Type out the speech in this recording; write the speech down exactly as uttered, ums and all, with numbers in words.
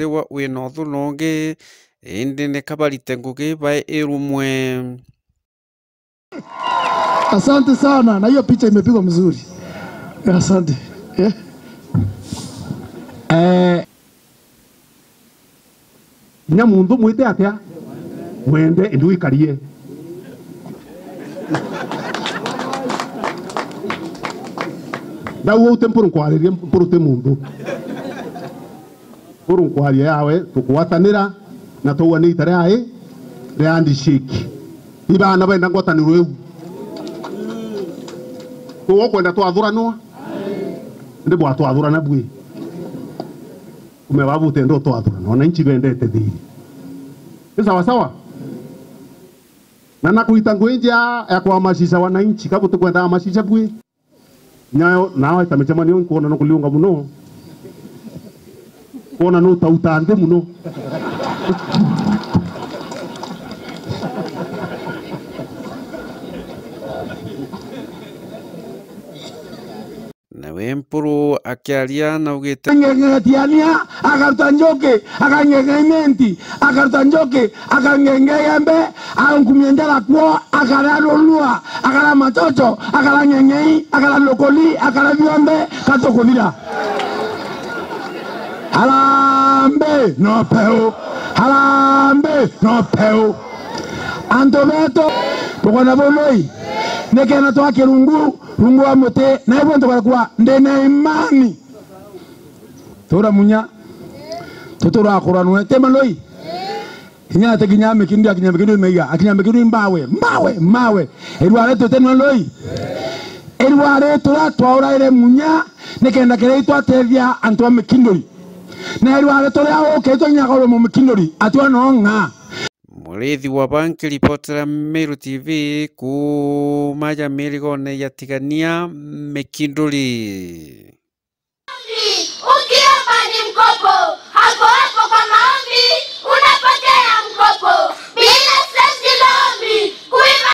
wa wina uthu nongi, indi ni kabarite ngugi bae irumwe. Asante sana, na hiyo picha imepigwa mzuri. Asante. Eh? Eh, inya muntu mwite atia, mwende indi wikarie. Ndau uu ti mpuru nkwaririe, mpuru ti muntu. Mpuru nkwaria yawe, tukugwatanira na twaua ni ita ria i, ria handshake. Ibaana benda ngwataniro iu. Tugukwenda twathuranwa? Ndi bwatwathurana bwi. Kume babu utenda utwathurana, wananchi bendete thiri. Ni sawa sawa? Na nakuita ngui njia ya kuhamasisha wananchi, kabu tukwenda hamasisha bwi. Nyayo, nawe ta micemanio nkwona nukuliunga muno. Kwona nutauta nthi muno. Nawe Mpuru akiaria naugite, ng'eng'etiania, akaruta njuki, akang'eng'ea imenti, akaruta njuki, akang'eng'ea iembe, aunkumia njara kuo, akara rurua, akara machocho, akara ng'eng'ei, akara ndukuli, akara bionthe, katukuthira. Harambee no peu! Harambee no peu! Antu betu, tukwenda bunui, nikenda twake rungu, rungu wa muti, na ibwe ntugarekwa ndina imani. Tura munya, tuturakuranwe, ti maloi. Inya ati kinya mikindu, akinya mikindu imeiga, akinya mikindu imbawe, mbawe, mbawe. Irware tutenwa loi. Irware tura twauraire munya, nikenda kiria itwatethia antu a mikinduri. Na irware turia uke itwa inya kaurwa mu mikinduri, atwa no ng'a. Murithi wa banki ripotera Meru T V kuuma ja mirigone ya Tigania Mikinduri.